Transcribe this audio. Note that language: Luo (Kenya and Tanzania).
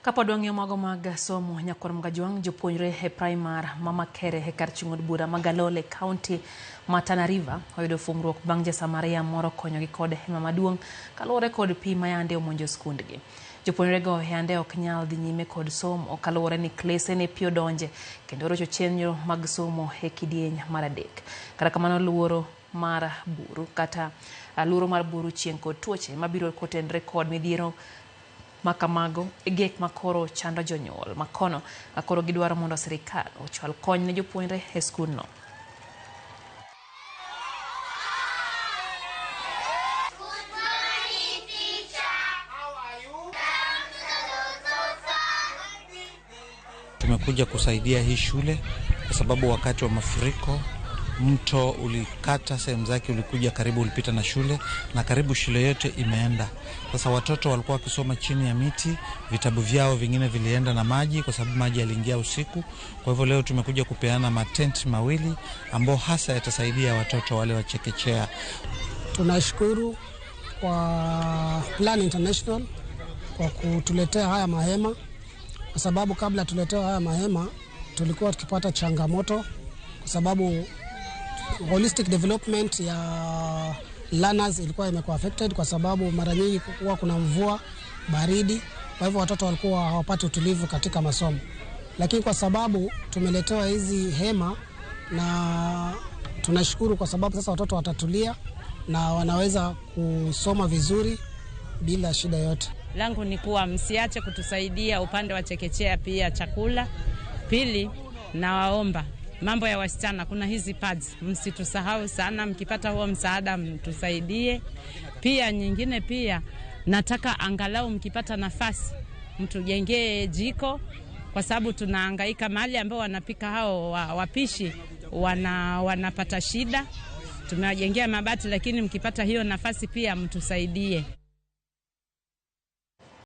Kapod wang'iyo mago mag somo, nyakwar Mgajwang' jopuonjre e primar ma Makere e kar chung' od bura ma Galole, kaunti ma Tana River oyudo fungruok bang' jasamaria moro konyogi kod hema maduong' kaluwore kod pi ma yande omonjo skundgi. Jopuonjrego yande ok nyal dhi nyime kod somo kaluwore ni klese ne pi odonje kendo rocho chenro mag somo e kidieny mar adek. Kata kamano luoro mar buru kata luoro mar buru chieng' kod tuoche mabiro kotenre kod midhiero makamago e gik makoro chando jonyuol makono koro gidwaro mondo sirikal ochwal kony ne jopuonjre e skundno. Tumekuja kusaidia hii shule kwa sababu wakati wa mafuriko mto ulikata sehemu zake, ulikuja karibu, ulipita na shule na karibu shule yote imeenda. Sasa watoto walikuwa wakisoma chini ya miti, vitabu vyao vingine vilienda na maji kwa sababu maji yaliingia usiku. Kwa hivyo leo tumekuja kupeana matenti mawili ambao hasa yatasaidia watoto wale wa chekechea. Tunashukuru kwa Plan International kwa kutuletea haya mahema, kwa sababu kabla tuletewa haya mahema tulikuwa tukipata changamoto kwa sababu holistic development ya learners ilikuwa imekuwa affected, kwa sababu mara nyingi huwa kuna mvua, baridi, kwa hivyo watoto walikuwa hawapati utulivu katika masomo. Lakini kwa sababu tumeletewa hizi hema, na tunashukuru kwa sababu sasa watoto watatulia na wanaweza kusoma vizuri bila shida yote. Langu ni kuwa msiache kutusaidia upande wa chekechea, pia chakula. Pili, nawaomba mambo ya wasichana, kuna hizi pads, msitusahau sana, mkipata huo msaada mtusaidie. Pia nyingine pia nataka angalau mkipata nafasi mtujengee jiko, kwa sababu tunahangaika mahali ambao wanapika hao wapishi wanapata shida. Tumewajengea mabati, lakini mkipata hiyo nafasi pia mtusaidie.